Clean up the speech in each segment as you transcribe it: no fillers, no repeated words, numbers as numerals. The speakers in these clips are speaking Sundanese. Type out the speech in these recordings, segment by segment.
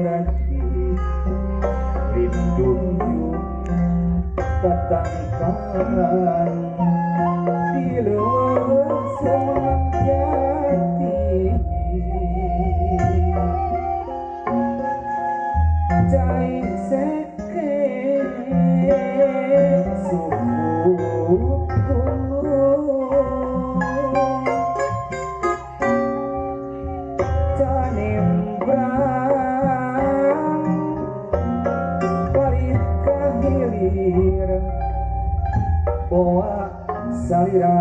surati rindu tatangkan di leuweung Sumenep Jati cai seke suku canembrang parit ka hilir boa salira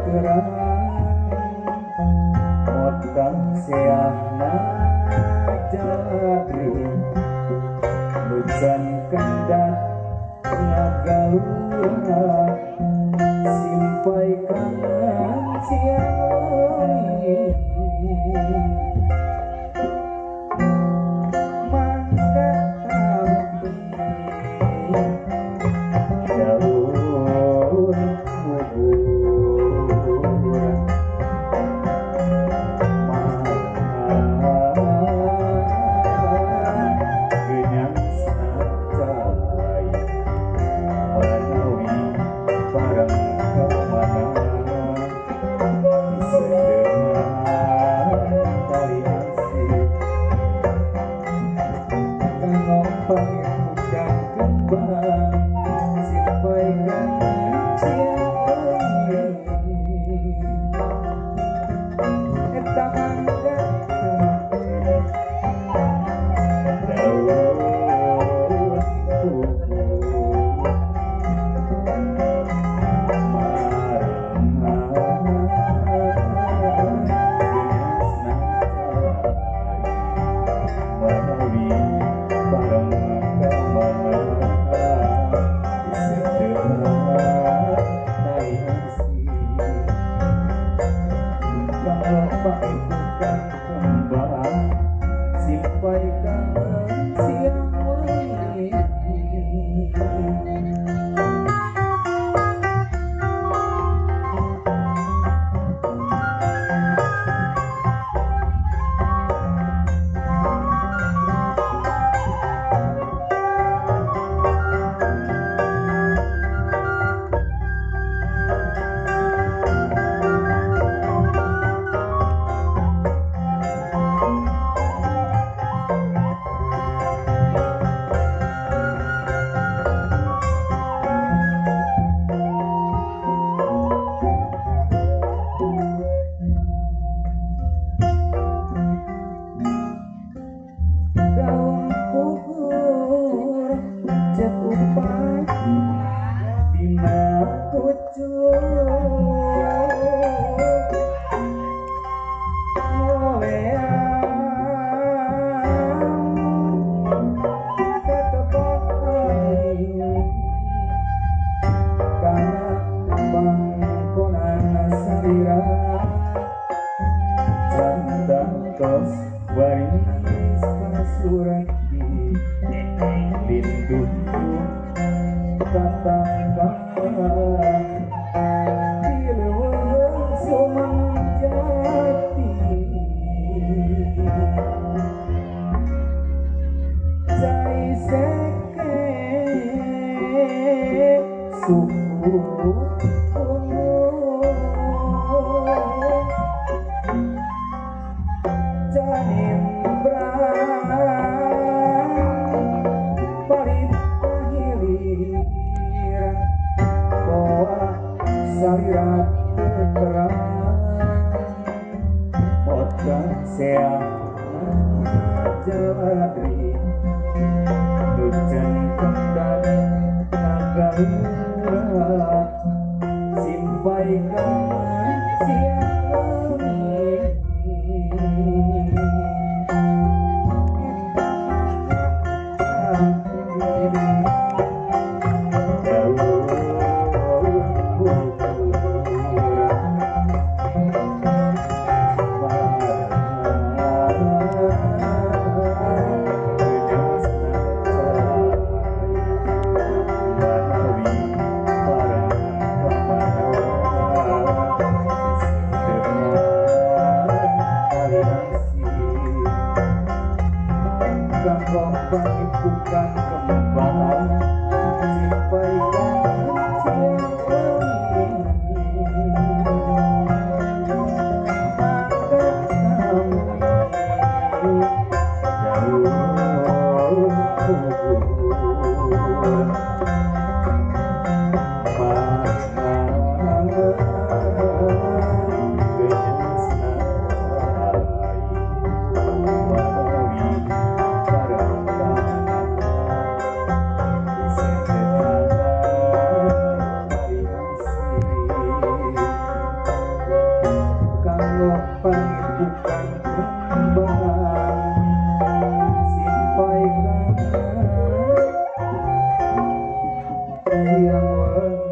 terang otang seahna jaladri lucan kendat ngagalura simpai kangen siang wengi mangga tampi daun kubur genyang sacai manawi bareng kamana disedengan tali asih kangopang bukan kembang simpai kangen siang wengi eta mangga daun kubur manawi bareng kamana disedengan tali asih kanglopak bukan kembang simpai kangen siang wengi. Daun kubur cek upah dina kucur ngoleang katebak angin kana pangkonan salira cantang tos waris surati rindu tatangkan di leuweung Sumenep Jati cai seke suku canembrang parit ka hilir boa salira terang otang seahna jaladri lucan kendat ngagalura simpai kangen siang wengi. Manawi bareng kamana. Kanggo pangipukan kembang simpai siang wengi mangga kami jauh kubur pangipukan kembang simpai kangen siang wengi.